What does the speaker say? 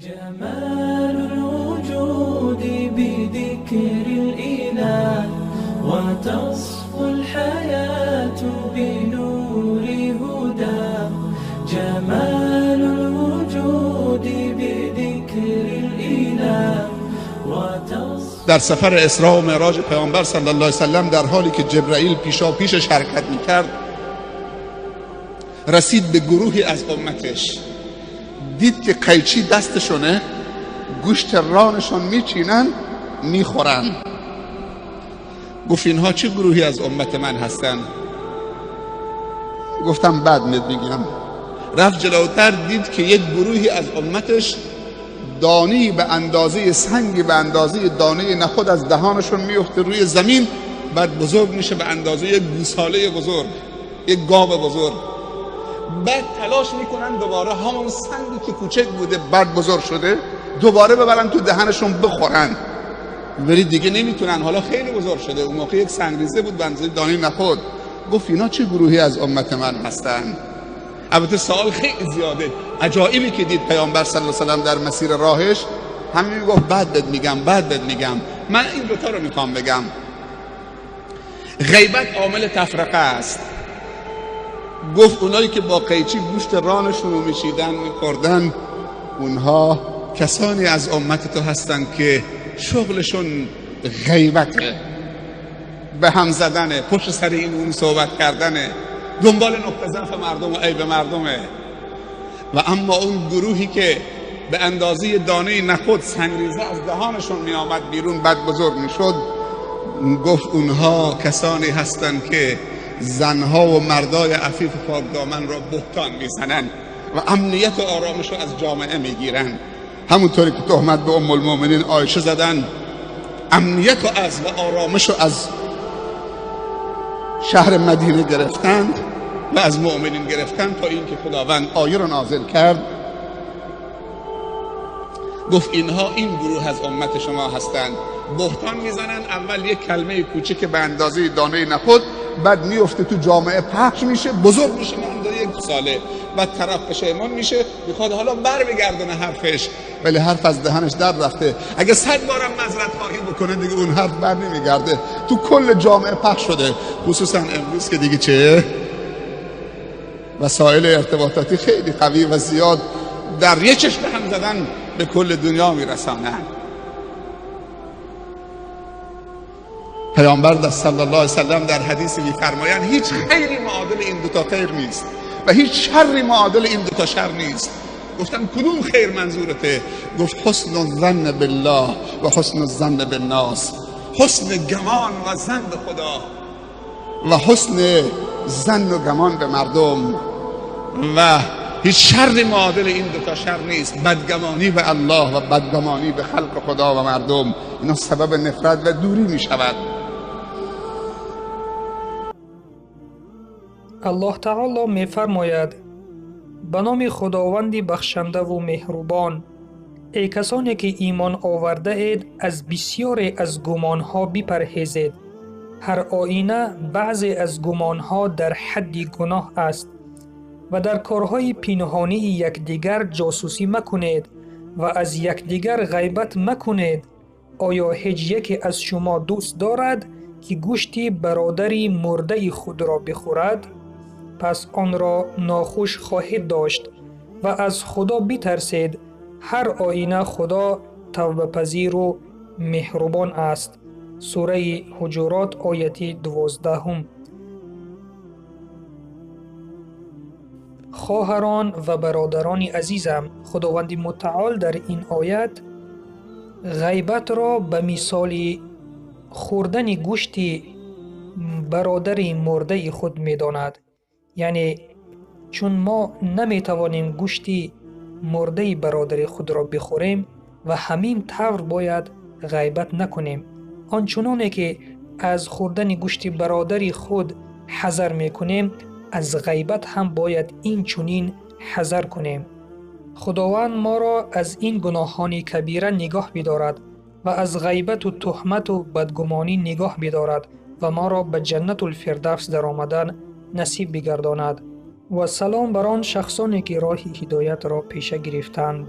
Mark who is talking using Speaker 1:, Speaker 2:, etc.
Speaker 1: جمال الوجود بذكر الإله وتصفو الحياة بنور هدى جمال الوجود بذكر الإله وتصفو.
Speaker 2: در سفر اسراء و معراج پیامبر صلی الله علیه وسلم در حالی که جبرئیل پیشا پیشش حرکت میکرد رسید به گروهی از امتش، دید که قیچی دستشونه، گوشت رانشون میچینن میخورن. گفت اینها چه گروهی از امت من هستن؟ گفتم بعد میگم. رفت جلوتر دید که یک گروهی از امتش دانه‌ای به اندازه سنگی به اندازه دانه نخود از دهانشون میفته روی زمین، بعد بزرگ میشه به اندازه یک گوساله بزرگ، یک گاو بزرگ. بعد تلاش میکنن دوباره همون سنگی که کوچک بوده بعد بزرگ شده دوباره ببرن تو دهنشون بخورن، ولی دیگه نمیتونن، حالا خیلی بزرگ شده. اون موقع یک سنگریزه بود به اندازه دانه نخود. گفت اینا چه گروهی از امت من هستن؟ البته سوال خیلی زیاده. عجایبی که دید پیامبر صلی الله علیه و سلم در مسیر راهش، همین میگفت بعد بهت میگم، بعد بهت میگم. من این دوتا رو میخوام بگم. غیبت عامل تفرقه است. گفت اونایی که با قیچی گوشت رانشون رو میشیدن میخوردن، اونها کسانی از امت تو هستن که شغلشون غیبته، به هم زدنه، پشت سر این اون صحبت کردنه، دنبال نقطه ضعف مردم و عیب مردمه. و اما اون گروهی که به اندازه دانه نخود سنگریزه از دهانشون می آمد بیرون بعد بزرگ می شد، گفت اونها کسانی هستند که زنها و مردای عفیف پاک دامن را بهتان میزنن و امنیت و آرامش رو از جامعه میگیرن. همونطوری که تهمت به ام المؤمنین عایشه زدن، امنیت و از و آرامش رو از شهر مدینه گرفتند و از مؤمنین گرفتن، تا اینکه خداوند آیه رو نازل کرد گفت اینها این گروه از امت شما هستند، بهتان میزنن، اول یک کلمه کوچک به اندازه دانه نخود، بعد میفته تو جامعه پخش میشه، بزرگ میشه به اندازه یک ساله، بعد طرف پشیمان میشه، میخواد حالا بر بگردونه حرفش، ولی حرف از دهنش در رفته. اگه 100 بارم معذرت خواهی بکنه دیگه اون حرف بر نمیگرده، تو کل جامعه پخش شده. خصوصا امروز که دیگه چه وسایل ارتباطاتی خیلی قوی و زیاد در یه چشم هم زدن به کل دنیا میرسانن. پیامبر صلی الله علیه وسلم در حدیثی میفرمایند هیچ خیری معادل این دوتا خیر نیست و هیچ شری معادل این دوتا شر نیست. گفتن کدوم خیر منظورته؟ گفت حسن الظن بالله و حسن الظن بالناس، حسن گمان و ظن به خدا و حسن ظن و گمان به مردم. و هیچ شری معادل این دوتا شر نیست، بدگمانی به الله و بدگمانی به خلق خدا و مردم، اینا سبب نفرت و دوری می شود.
Speaker 3: аллоҳ таоло мефармояд: ба номи худованди бахшандаву меҳрубон, эй касоне ки имон овардаед, аз бисёре аз гумонҳо бипарҳезед. Ҳар оина баъзе аз гумонҳо дар ҳадди гуноҳ аст ва дар корҳои пинҳонии якдигар ҷосусӣ макунед ва аз якдигар ғайбат макунед. Оё ҳеҷ яке аз шумо дӯст дорад, ки гӯшти бародари мурдаи худро бихӯрад? Пас онро нохуш хоҳед дошт ва аз Худо битарсед. Ҳар оина Худо тавбапазиру меҳрубон аст. Сураи Ҳуҷурот, ояти 12. Хоҳарон ва бародарони азизам, Худованди мутаол дар ин оят ғайбатро ба мисоли хӯрдани гӯшти бародари мурдаи худ медонад. Яъне чун мо наметавонем гӯшти мурдаи бародари худро бихӯрем ва ҳамин тавр бояд ғайбат накунем. Он чуноне ки аз хӯрдани гӯшти бародари худ ҳазар мекунем, аз ғайбат ҳам бояд ин чунин ҳазар кунем. Худованд моро аз ин гуноҳони кабира нигоҳ бидорад ва аз ғайбату туҳмату бадгумонӣ нигоҳ бидорад ва моро ба ҷаннатулфирдавс даромадан насиб бигардонад. Ва салом бар он шахсоне ки роҳи ҳидоятро пеша гирифтанд.